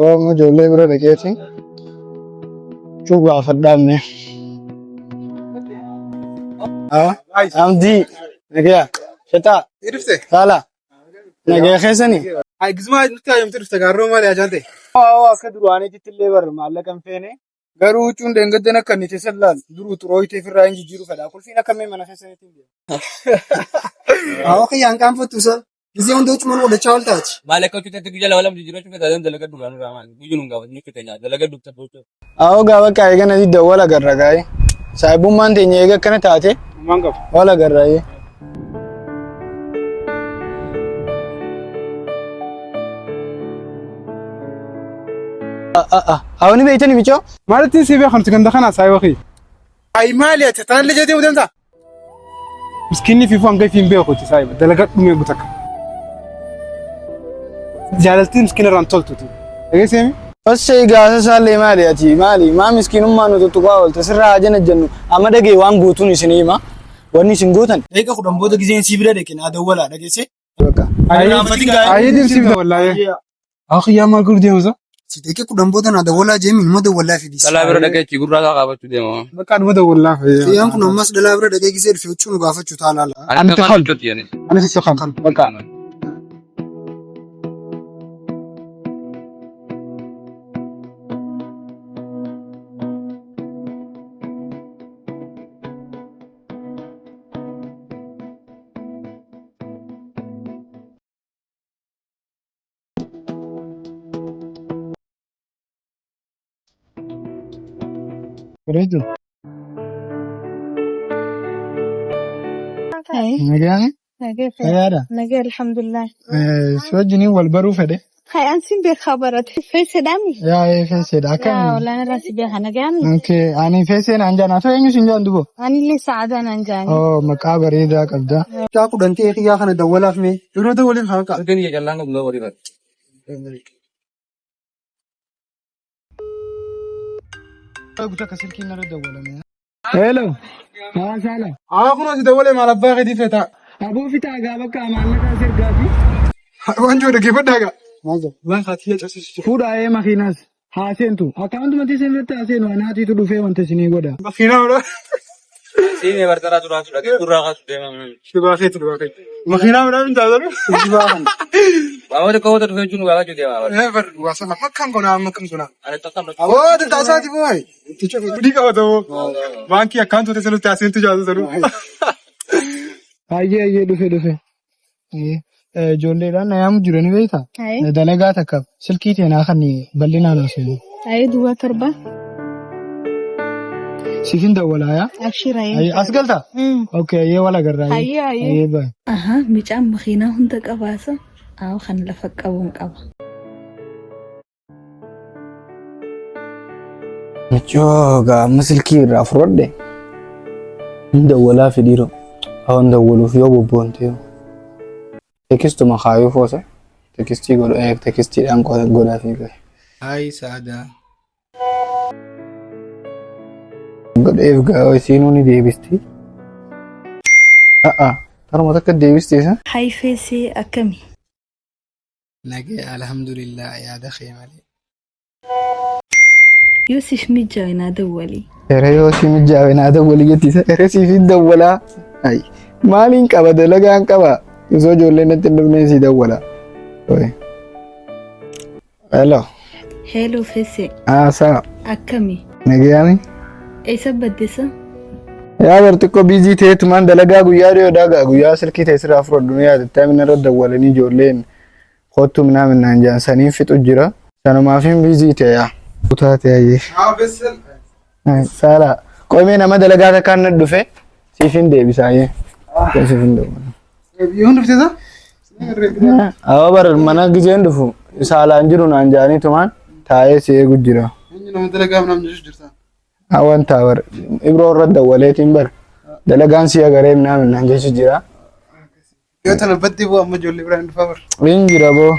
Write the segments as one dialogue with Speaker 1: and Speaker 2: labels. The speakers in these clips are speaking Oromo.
Speaker 1: Amma ijoollee bira dhaqeetiin huccuu gaafadhaa mee. Amdii nagaya shetaa
Speaker 2: Dhufte?
Speaker 1: saala nagaya keessanii.
Speaker 2: Ay, gizmaa nutti hayyamte dhufte gaarroo maali ajaan ta'e?
Speaker 1: Awwa akka duraaniitti illee bar maallaqa hin feene. Garuu huccuun dheengaddan akka inni teessan laal duruu xurooyitee ofirraa hin jijjiiru fedha. Qulfiin akkamii mana keessanitti hin jiru.
Speaker 3: Awwa kiyyaan qaanfattu isa. Gisee hunda huccuma nu godhachaa ol taati.
Speaker 4: Maal akka hojjetetti guyyaa lama lama jijjiirachuu fetaa dalaga duraan irraa maal guyyu nun gaafatu nutti teenya dalaga dubta bochoo.
Speaker 1: Awwa gaa bakka eegana didda wal agarra gaa'e. Saahibummaan teenya eega akkana taate
Speaker 2: Maal qabu?
Speaker 1: wal agarra. Awwa ni beektani michoo?
Speaker 2: Maalittiin si beekamti ganda kanaa saayiba kiyya. Ay maali ati tanallee jettee deemta? Miskiinni fiifuu hanga ifiin beekuti saayiba dalagaa dhumee gutakka. Jaalaltiin miskiina irraan toltuti. Dhageessee mi?
Speaker 1: Fassee gaasa isaallee maali ati maali maa miskiinummaa nu tuttuqaa oolte sirraa haa jenajjannu amma dhagee waan guutuun isin hima wanni isin gootan. Daqiiqa 10 booda gizeen sii bira dhaqe naa dawwalaa dhageessee. Bakka.
Speaker 2: Ayyee deemsiif dawwallaa. Akiyyaa maal godhu deemsa?
Speaker 3: Si daqiiqa 10 booda naa dawwalaa jeemi numa dawwallaa fidis.
Speaker 4: Dhalaa bira dhaqee achi gurraa isaa kaafachuu deema.
Speaker 2: Bakka dhuma dawwallaa fayyada.
Speaker 3: Kiyyaan kun ammas dhalaa bira dhaqee gisee dhufe huccuu nu gaafachuu ta'a laala.
Speaker 4: Ani
Speaker 2: Ani
Speaker 4: akka
Speaker 2: kan.
Speaker 4: huccuutti jedhani.
Speaker 2: Anis isa kan.
Speaker 1: Bakka. Bareedu.
Speaker 5: Hai,
Speaker 1: Nagaan
Speaker 5: nagee fayyaa.
Speaker 1: fayyaadha.
Speaker 5: Nagee alhamdulillah.
Speaker 1: Si wajjiniin wal baruu fedhe.
Speaker 5: Hai, an sin beekaa barate. Feesedhaami?
Speaker 1: Yaa feeseedha.
Speaker 5: Yaa
Speaker 1: Akkami?
Speaker 5: walaan irraa si beeka nagaami.
Speaker 1: Okay, ani feeseen aan jaan. Atoo eenyu siin jaan dubo?
Speaker 5: Anillee sa'aadaan an jaani.
Speaker 1: Oh, maqaa bareedaa qabda.
Speaker 3: Mucaa 10 ta'e kiyyaa kana dawwalaaf mee.
Speaker 2: Yeroo dawwaliif haa qa'a.
Speaker 4: Halkan ija callaan qabdu walii bara.
Speaker 1: Guutuu akka silkiin irra dawwalame. Hello. Haa saala.
Speaker 2: Haa kun asii dawwalee maal abbaa keetii feetaa?
Speaker 1: Aboo fitaa gaa bakka maallaqaa sirgaa fi
Speaker 2: Waan jiru dhaggeeffadhaa gaa.
Speaker 3: Maal jedhu?
Speaker 2: Waan haati cabsiisu jira.
Speaker 1: fuudhaa makiinaas haa seentu. Akkaawuntuma teessan irratti haa seenu anaatiitu dhufee wanta isinii godha.
Speaker 2: Makiinaa godha.
Speaker 4: Siinee bartaraa duraa dhaqee gurraa kaasu deema.
Speaker 2: Dhugaa keeti dhugaa keeti. Makiinaa godhaa hin taasisu.
Speaker 3: Geejjibaa kana.
Speaker 4: Waamota ka'oota dhufee jiru gaafachuu deema.
Speaker 2: Eh bar dhugaa sana makkan konaa makkan konaa.
Speaker 4: Ani tokko
Speaker 2: Aboo taasaati booy. Gudii qabata boo. Baankii akkaawuntii teessan nutti haaseentu jaatu sanuu.
Speaker 1: Hayyee hayyee dhufe dhufe. Ijoolleedhaan na yaamu jiru ni beektaa?
Speaker 5: Hai,
Speaker 1: Dalagaa takka silkii teenaa kan bal'inaan haasofnu.
Speaker 5: hai duwwaa 7.
Speaker 1: Siifin dawwalaa yaa?
Speaker 5: Abshir hayyee.
Speaker 1: As galta? Okay, hayyee wal agarraa.
Speaker 5: Hayyee hayyee.
Speaker 1: Hayyee bye.
Speaker 6: Ahaa, micaan makiinaa hunda qabaasa. Aaw kan lafa qabuun qaba.
Speaker 1: Michoo gaa amma silkii irraa fudhadhe. Hin dawwalaa fi dhiiroo. Hawan dawwaluuf yoo bobboonte yoo. Tekistuma kaayuu foosa. Tekistii godhu tekistiidhaan godhaa fi gahe. Hayi Saadaa. Godheef gaa isiinuu ni deebisti. A'a taruma takka deebisti isa.
Speaker 6: Hay feesee akkami?
Speaker 1: Nagee alhamdulillah yaada kee malee.
Speaker 6: Yoo siif mijaawe naa dawwali.
Speaker 1: Ere yoo si mijaawe naa dawwali jettisa. Ere siif hin dawwalaa. Ay maaliin qaba dalagaan qaba. Osoo ijoolleen natti hin dhufneen si dawwala. Oi. Hello.
Speaker 6: Hello Fese,
Speaker 1: Haasaa.
Speaker 6: akkami?
Speaker 1: Nagayaami.
Speaker 6: Eessa baddesa?
Speaker 1: Yaa bar xiqqoo biizii ta'eetumaan dalagaa guyyaa dhiyoodhaa gaa guyyaa silkii ta'e sirraa fudhadhu ni yaadatta minna irra dawwalanii ijoolleen kottu minaa minnaan jaan saniin fixu jira. Sanumaafin biizii ta'e yaa. Kutaa ta'e ayyee.
Speaker 2: Haa bessel.
Speaker 1: Saala. Qoymee nama dalagaa takkaan na dhufe siifin deebisa ayyee. Siifin deebisa.
Speaker 2: Yoon dhuftee isaa?
Speaker 1: Awwa bar mana gizeen dhufu saalaan jiru naan jaanii tumaan taa'ee si eegu jira.
Speaker 2: Eenyu nama dalagaaf namni jechuun jirta.
Speaker 1: Awan taa bar ibroo irra dawwaleetiin bar dalagaan si agaree minaa minaan jechu jira.
Speaker 2: Yoo tana baddi boo amma ijoollee biraan dhufaa bar.
Speaker 1: Hin jira boo.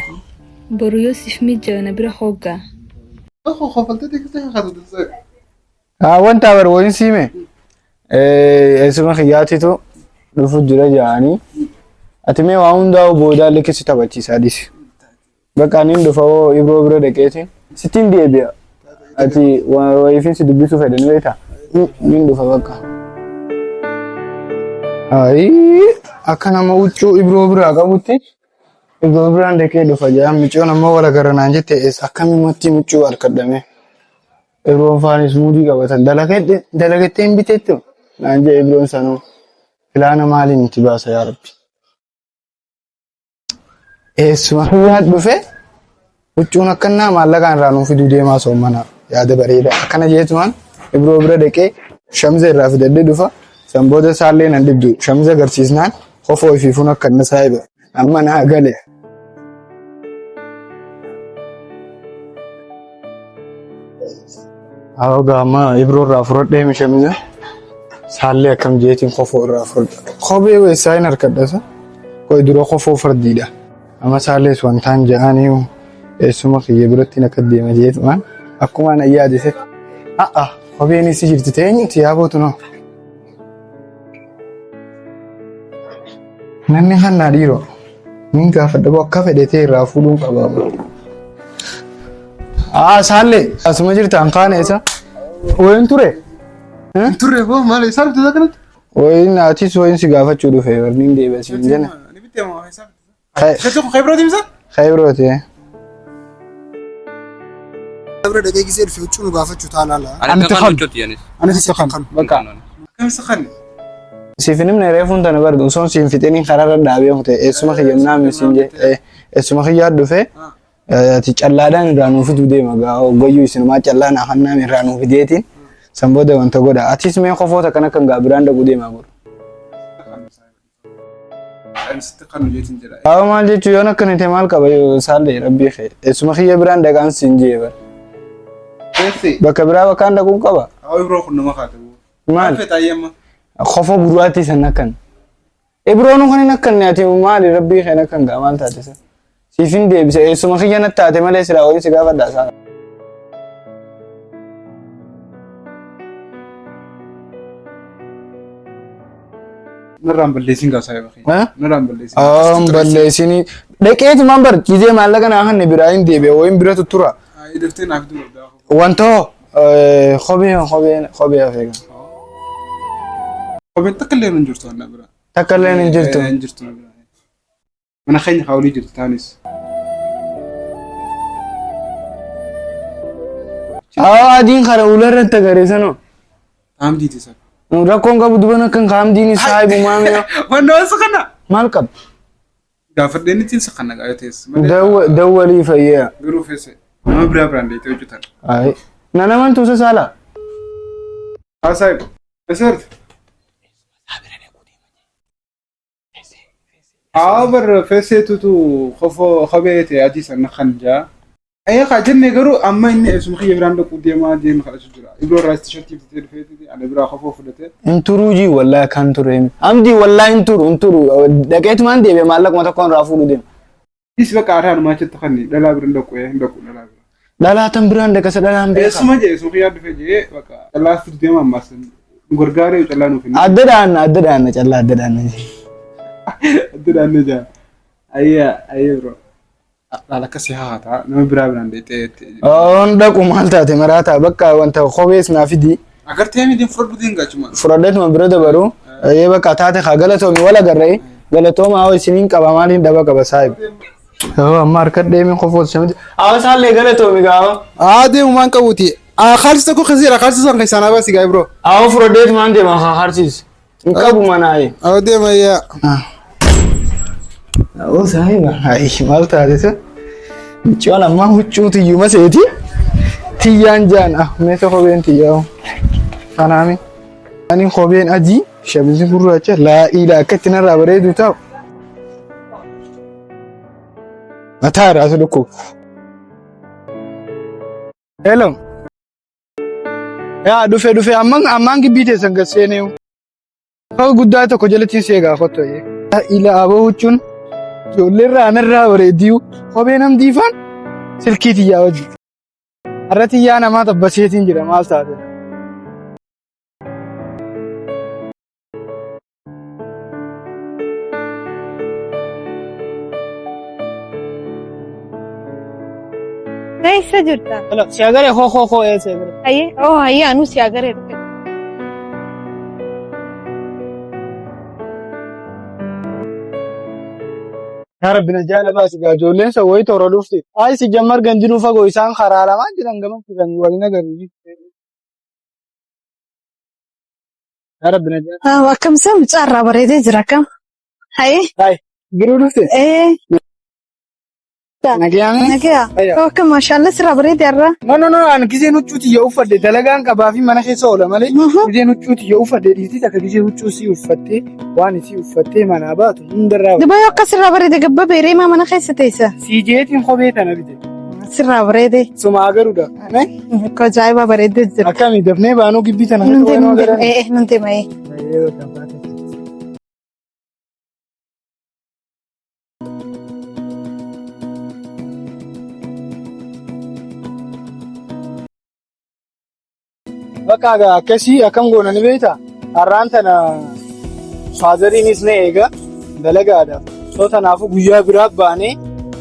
Speaker 6: Boru yoo siif mijaawe na bira hooggaa.
Speaker 2: Tokko kofaltee teekistee kakatu tilsee.
Speaker 1: Awan taa bar wayin siime. Eessuma kiyyaatitu dhufu jira jaanii. Ati mee waa hundaa'u boodaa likkisi taphachiisaa dhisi. Bakka ani hin dhufa hoo ibroo bira dhaqeetiin. Sittiin deebi'a. Ati wayiifin si dubbisuu fedhe ni beektaa? Nin dhufa bakka. Ayii akka nama huccuu Ibroo biraa qabutti Ibroo biraan dhaqee dhufa jedhan micoon ammoo wal agarra naan jette eessa akkamimatti miccuu harkadhame. Ibroon faanis muudii qabatan dalagattee hin biteettu naan jedhe Ibroon sanuu filaana maaliin itti baasa yaa Rabbi. Eessuma kiyyaan dhufe huccuun akkannaa maallaqaan irraa nuu fiduu deemaa soommana yaada bareeda akkana jeetumaan Ibroo bira dhaqee shamiza irraa fidadhee dhufa san booda isaallee nan dhibdu shamiza agarsiisnaan kofoo ifiifuun akkanna saahiba amma naa gale. Haa gaama Ibroo irraa fudhadhee shamiza saallee akkam jeetiin kofoo irraa fudhadha. Kophee weessaa hin harkadhasa. Qoy dura kofoo fardiidha. Amma saallees wantaan ja'anii eessuma kiyya biratti akka deema jeetumaan akkuma ana yaadise. A'a kopheen isi jirti teenyuti yaa bootu noo. Namni kan naa dhiiroo. Nin gaafadha boo akka fedhe ta'e irraa fuudhuun qaba. Aa saallee asuma jirta an kaane isa. Wayin ture.
Speaker 2: Turre boo maal isaa bitaa kanatti?
Speaker 1: Wayin atis wayin si gaafachuu dhufe warniin deebi'a siin jenne.
Speaker 2: Ni bittee moo isaa bitaa? Shatti kun kaybiroo deemsa?
Speaker 1: Kaybrooti.
Speaker 3: Bira dhaqee gisee dhufe huccuu nu gaafachuu taanaa laa.
Speaker 4: Ani kan huccuutti anis.
Speaker 2: Ani sitti kan. Bakka. Akkam si kan?
Speaker 1: Siif hin himne reefuun tana bardu osoon siin fixiniin karaarra dhaabee kute eessuma kiyya naamni siin jee eessuma kiyyaa dhufe ati callaadhaan irraa nuu fiduu deema gaa hoggayyuu isinumaa callaa naa kannaam irraa nuu fideetiin san booda wanta godha atis mee kofoota kan akkan gaa biraan dhaquu deemaa godhu.
Speaker 2: Ani sitti kan jeetiin jedha.
Speaker 1: Haa maal jechuun yoon akkana ta'e maal qaba yoo saallee rabbii kee eessuma kiyya biraan dhaqaan siin jee bara.
Speaker 2: Keessi.
Speaker 1: Bakka biraa bakkaan dhaquun qaba.
Speaker 2: Haa Ibroo kun nama kaate boo.
Speaker 1: Maal?
Speaker 2: Feetaa yemma.
Speaker 1: Kofoo gurraattii san akkan. Ibroon kan hin akkanne ati maali rabbii kee akkan gaa maal taate sa? Siif hin deebise eessuma kiyya natti taate malee silaa wayii si gaafadha isaa.
Speaker 2: Narraan balleessin gaa saayiba kee.
Speaker 1: Eh?
Speaker 2: Narraan balleessin.
Speaker 1: Aan balleessinii dhaqeetumaan bar gizee maallaqa naa kanne biraa hin deebi'a wayiin bira tuttura.
Speaker 2: Haa daftee naaf fiduu qabdaa.
Speaker 1: Wantoo kophee kophee kophee hafee kan.
Speaker 2: Kopheen takka illee hin jirtu anna bira.
Speaker 1: Takka illee hin jirtu.
Speaker 2: Hin jirtu na bira. Mana keenya haa olii jirtu taanis.
Speaker 1: Haa adiin kana ularratti agaree sanoo.
Speaker 2: Haamdiiti isa.
Speaker 1: Rakkoon qabu duban akkan kaamdiin saahibu maamila.
Speaker 2: Wannoo isa kana.
Speaker 1: Maal qaba?
Speaker 2: Gaafadheen ittiin isa kana gaa yoo ta'es.
Speaker 1: Dawwalii fayyaa.
Speaker 2: Garuu feese. Nama biraa biraan deetee hojjetan.
Speaker 1: Ayi. Na naman tuusa saala.
Speaker 2: Haa saahibu. Eessarti? Haa bar feeseetutu kofoo kophee ta'e adii sana kan jaa. Ee kaa jenne garuu amma inni eessuma kiyya biraan dhaquu deemaa deema kadhachuu jira. Ibroo irraa tishartii bitatee dhufeeti ana biraa kofoo fudhatee.
Speaker 1: Hin turuu jii wallahi kan ture. Amdii wallahi hin turu hin turu. Dhaqeetumaan deebi'e maallaquma tokkoon irraa fuudhuu deema.
Speaker 2: Is bakka aadaa numaa achitti kan dhalaa bira hin dhaqu hin dhaqu dhalaa bira.
Speaker 1: Dhalaa tan biraan dhaqasa dhalaan beeka.
Speaker 2: Eessuma jee eessuma kiyyaa dhufee jee bakka callaa sitti deema ammaas nu gargaaree callaa nuuf hin.
Speaker 1: Adda dhaanna adda dhaanna callaa adda dhaanna.
Speaker 2: Adda dhaanna jaa. Ayyaa ayyaa bro. Dhaala akkasii haa taa nama biraa biraan deetee.
Speaker 1: Oon dhaqu maal taate maraataa bakka wanta kophees naa fidi.
Speaker 2: Agartee miti fudhadhu deengachuma.
Speaker 1: Fudhadheetuma bira dabaru. Ee bakka taate haa galatoomi wal agarree galatooma haa isiniin qaba maaliin dhaba qaba saahib. Yoo amma harka deemee qofa shamiti. Haa isaallee galatoomi gaafa.
Speaker 2: Haa deemu maan qabuuti. Kaalsi tokko keessa kaalsi san keessaa naa baasi gaa bro.
Speaker 1: Haa fudhadheetumaan deema haa harsiis. Hin qabu manaaye.
Speaker 2: Haa deema yaa.
Speaker 1: Oo saahiba. Hayi maal taate sa? Mucaan ammaa huccuu tiyyuma seeti. Tiyyaan jaan ah meesha kopheen tiyyaa. Kanaami. Ani kopheen adii shamizii gurraacha laa ilaa akka itti narraa bareedu ta'u. Mataa irraa si dhukkuba. Hello. Yaa dhufe dhufe amman ammaan gibbii teessan gad seenee. Koo guddaa tokko jalatti si eegaa kottu. Ila aboo huccuun ijoollee irraa anarraa bareeddiyuu kophee nam diifaan silkii tiyyaa wajji. Har'a tiyyaa namaa tabbaseetiin jira maal taate.
Speaker 5: Eessa jirta?
Speaker 1: Hello, si agaree hoo hoo hoo ee si agaree.
Speaker 5: Hayyee, oo hayyee anuu si agaree dhufe.
Speaker 1: Yaa Rabbi na jaala baasi gaa ijoolleen san wayii toora dhufti. Ayi si jammar gandinuu fagoo isaan karaa lamaan jiran gama fidan waliin agarru. Yaa Rabbi na jaala.
Speaker 5: Akkam isa mucaa irraa bareedee jira akkam? Hayyee.
Speaker 1: Hayi giruu dhufte.
Speaker 5: Ee.
Speaker 1: Nagayaame.
Speaker 5: Nagaya.
Speaker 1: Ayya.
Speaker 5: Akka maashaallah sirraa bareede har'a.
Speaker 1: No no no ani gizeen huccuu tiyya uffadhe dalagaan qabaa fi mana keessa oola malee gizeen huccuu tiyya uffadhe dhiirti takka gizee huccuu sii uffattee waan isii uffattee manaa baatu hundarraa
Speaker 5: Duba yoo akka sirraa bareede gabbabee reemaa mana keessa teessa.
Speaker 1: sii jeetiin kophee tana bite.
Speaker 5: Sirraa bareede.
Speaker 1: Suma agaruudha.
Speaker 5: Akka ajaa'ibaa bareedee jira.
Speaker 1: Akkami dafnee baanuu gibbii tana
Speaker 5: Nun
Speaker 1: keessa
Speaker 5: deema
Speaker 1: waanuu agaran.
Speaker 5: ee nun deema ee.
Speaker 1: Bakka egaa akkasii akkam goona ni beektaa? Har'aan tana faazariinis na eega dalagaadha. Soo tanaafuu guyyaa biraa baanee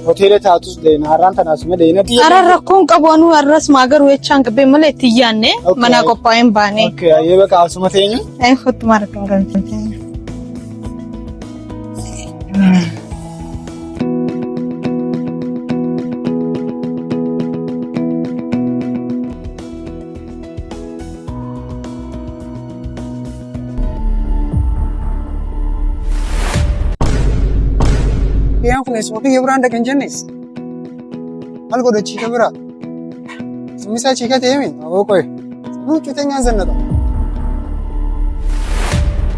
Speaker 1: hoteela taatus deena. Har'aan tana asuma deena.
Speaker 5: Ara rakkoon qabu anuu har'as maa garuu jechaan qabbee malee itti yaanne
Speaker 1: Okay.
Speaker 5: mana qophaa'een baane.
Speaker 1: Okay, ayyee bakka asuma teenyu.
Speaker 5: Ee kottu maal rakkoon qabu.
Speaker 3: Kiyyaan kun eessuma kiyya biraan dhaqe hin jenne. Maal godha chiika bira? Summisaa chiika ta'ee mi? Aboo qoy. Sanuu cuuteenyaan zannata.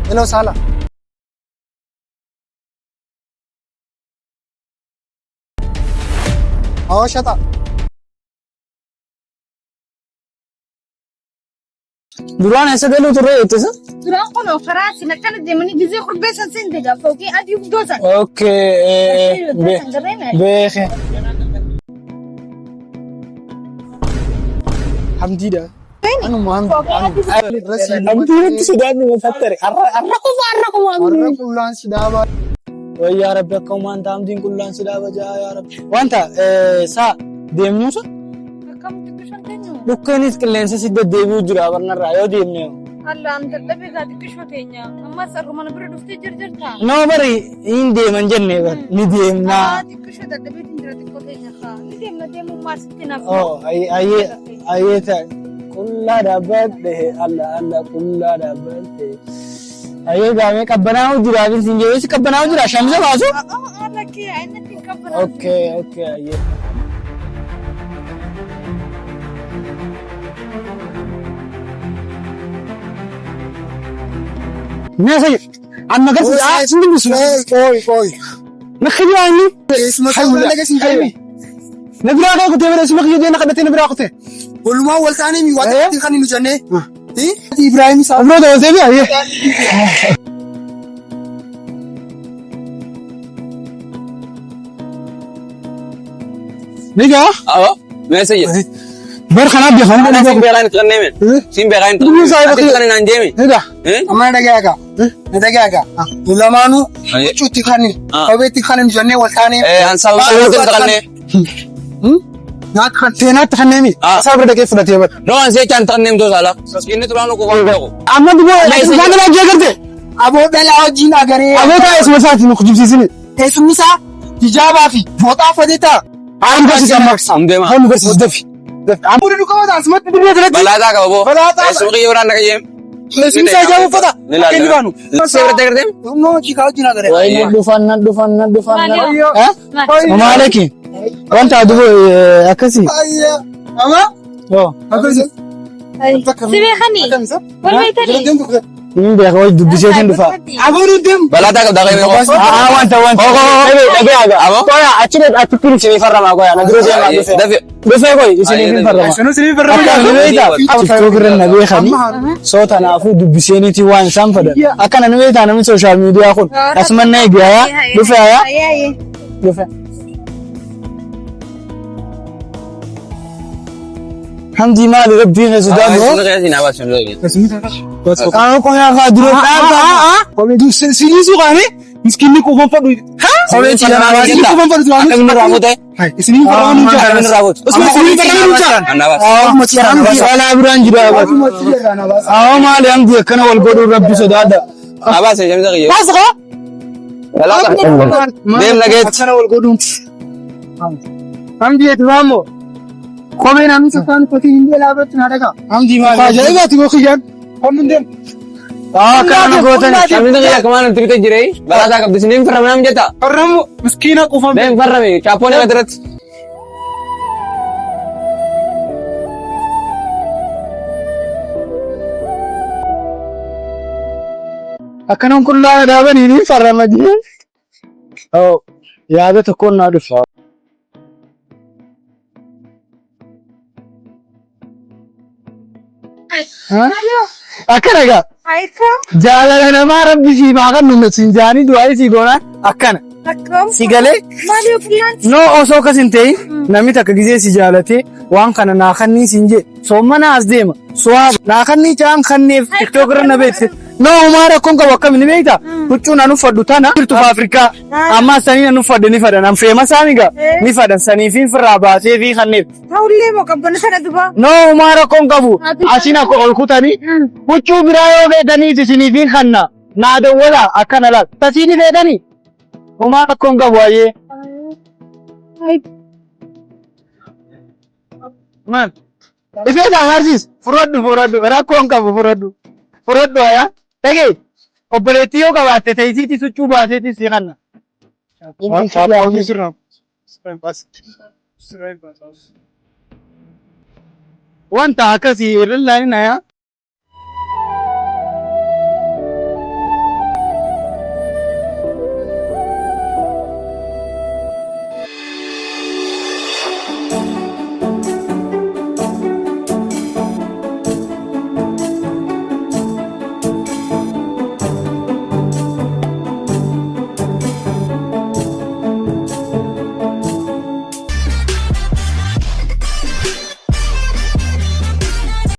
Speaker 3: Hello Saala. Awwa shaxa.
Speaker 1: Duraan eessa galuu turre jettisa?
Speaker 5: Duraan kun karaa isin akkana deemanii gizee kurbeessan sin diga fooqii adii guddoo san.
Speaker 1: Okay. Beeke. Hamdiidha. Anuma hamdi. Hamdii irratti sodaanni ma fattare. Har'a qofa har'a qofa
Speaker 3: Warra
Speaker 1: hamdii.
Speaker 3: qullaan si dhaabaa.
Speaker 1: Way yaa Rabbi akka wanta hamdiin qullaan si dhaaba jaa yaa Rabbi. Wanta saa deemnuusa
Speaker 5: Akkamitti bishaan teenyu?
Speaker 1: dhukkeenis qilleensa si deddeebi'u jira barnarraa yoo deemne.
Speaker 5: Allaan dadhabee gaa xiqqishoo teenya. Ammas har'uma na bira dhuftee jirjirta.
Speaker 1: Noo bari hin deeman jenne bar ni deemnaa.
Speaker 5: Xiqqishoo dadhabeetiin jira xiqqoo teenya kaa. Ni deemna deemummaa sitti naaf.
Speaker 1: Oh ayyee ayyee ta'a. Qullaa dhaabbadhe alla alla qullaa dhaabbadhe. Ayyee gaamee qabbanaa'u jira sin jedhee si qabbanaa'u jira shamsa baasu.
Speaker 5: Lakkee aynatti hin qabbanaa'u.
Speaker 1: Okay okay ayyee. Nasa amma garsi sin dubbisuu.
Speaker 3: Qoy qoy.
Speaker 1: Na khiyyaani.
Speaker 3: Eessuma kiyya biraan dhaqe sin jenne.
Speaker 1: Na biraa kee kutee bara eessuma kiyya deena kadhatee na biraa kutee.
Speaker 3: Walumaa wal taanee mi waan itti kan nu jennee. Ibrahim isaa.
Speaker 1: Abiroo dabaltee fi ayyee. Nigaa
Speaker 4: Awwa, meesha jira.
Speaker 1: bar kanaaf beekan
Speaker 4: Ana siin beekaan itti kanneen. Siin beekaan itti
Speaker 1: Dubbiin isaa
Speaker 4: kanneen. Ati kanneen naan deemi.
Speaker 1: Nigaa.
Speaker 3: Amma na dhagayaa gaa. Na dhagayaa gaa. Nu lamaanuu huccuu itti kan kophee itti kan nu jennee wal taanee.
Speaker 4: An sababa itti kanneen.
Speaker 3: Nyaata kan.
Speaker 1: Seenaatti kanneemi. Isaa bira dhaqee fudhatee bara.
Speaker 4: No an seechaan kanneen too saala. Inni turaan uku waan beeku.
Speaker 1: Amma duboo isaan dhalaa jee garte.
Speaker 3: Aboo dhalaa wajjin agaree.
Speaker 1: Aboo taa'ee eessuma isaati nu kujibsiisini.
Speaker 3: Eessumni isaa hijaabaa fi fooxaa uffatee ta'a.
Speaker 1: Haan barsiisa amma.
Speaker 4: Amdeema.
Speaker 1: Haan barsiisa dafi. Amma dudu qabata asumatti dirree jalatti.
Speaker 4: Balaataa qaba boo.
Speaker 1: Balaataa.
Speaker 4: Eessuma kiyya biraan dhaqee.
Speaker 1: Eessumni isaa hijaaba uffata. Akka inni baanu.
Speaker 4: Seera dagartee.
Speaker 3: Noo chiikaa wajjin agaree.
Speaker 1: Wayi dhufan na dhufan na dhufan na.
Speaker 5: Maali?
Speaker 1: Maaleki. Wanta dubu akkasii.
Speaker 3: Ama.
Speaker 1: Oh.
Speaker 3: Akkasii.
Speaker 5: Si beekanii? Wal beektanii?
Speaker 1: Hin beeka wayi dubbiseetiin dhufa.
Speaker 3: Aboo nu deemu.
Speaker 4: Balaataa qabda dhaqee beeku.
Speaker 1: Ah wanta wanta. Dhagee dhagaa.
Speaker 4: Aboo.
Speaker 1: Qoya achi achitti isinii farramaa qoya na dura deemaa dhufee.
Speaker 4: Dafi.
Speaker 1: Dhufee qoy isinii farramaa.
Speaker 2: Sanuu sinii barra.
Speaker 1: Akka ni beektaa TikTok irra na beekanii soo tanaafuu dubbiseeniiti waan isaan fadan. Akkana ni beektaa namni sooshaal miidiyaa kun asuma na eegaya dhufe aya dhufe. Hamdii maali rabbiin keessa
Speaker 4: Eessuma
Speaker 1: sodaatu?
Speaker 4: kiyya siin hawaasa hin
Speaker 1: Qaama qoyaa kaa dura dhaabaa.
Speaker 2: Sigiisuu qaanii. Miskiinni quufan fadhu.
Speaker 1: Kophee ciisaa
Speaker 2: Miskiinni quufan fadhu.
Speaker 4: Akkamiin irraa fuute?
Speaker 2: Isiniin farraa nuun jaa.
Speaker 4: Akkamiin irraa fuute?
Speaker 2: Osuma isiniin farraa nuun jaa.
Speaker 4: Annaa baas.
Speaker 1: Alaa biraan jira. Awwa maali hamdi akkana wal godhuun rabbi sodaadha.
Speaker 4: Naa baas shamisa kiyya.
Speaker 2: Baas haa.
Speaker 4: Galaata. Deem nageetti.
Speaker 3: Akkana wal godhuun. Hamdi eti maammoo. Kopheen namni safaan uffatee hin deelaa biratti naa dhagaa.
Speaker 1: Hamdi maali?
Speaker 2: Ajaa'ibaati moo kiyyaan. Qonni deem.
Speaker 1: Akkana nu gootan.
Speaker 4: Shamisa kiyya akka maal nutti bitee jiree? Balaasaa qabdi. Isiniin farrame naam jetta.
Speaker 2: Farramu miskiina quufan.
Speaker 4: Deem farrame. Chaappoon eega irratti.
Speaker 1: Akkanan qullaa dhaabanii ni farrama jee. Yaada tokkoon naa dhufa. Akkana egaa jaalala namaa rabbi siif haa kennu siin jaanii du'aa sii goonaan akkana.
Speaker 5: Akkam.
Speaker 1: Si galee
Speaker 5: Maali ofirraan?
Speaker 1: no osoo akkas hin ta'in namni takka gizee si jaalatee waan kana naa kannii siin jee soommana as deema suwaaba naa kannii caan kanneef tiktook irra na beekse no homaa rakkoon qabu akkami ni beekta huccuu nan uffadhu tana jirtu Afrikaa amma sanii nan uffadhu ni fadhan an feema saami gaa ni fadhan saniifiin firraa baasee fi kanneef
Speaker 5: Ta'ullee moo qabbana sana duba?
Speaker 1: no homaa rakkoon qabu asiin akka ol kutanii huccuu biraa yoo feetaniis isiniifiin kanna naa dawwala akkana laal tasii ni feetanii homaa rakkoon qabu ayyee. Maal? Ifee agarsiis. Fudhadhu fudhadhu rakkoon qabu fudhadhu. Fudhadhu ayaa. Dhagee obboleettii yoo qabaatte teessiitti succuu baaseetti si kanna. Wanta akkasii irra ilaalin ayaa.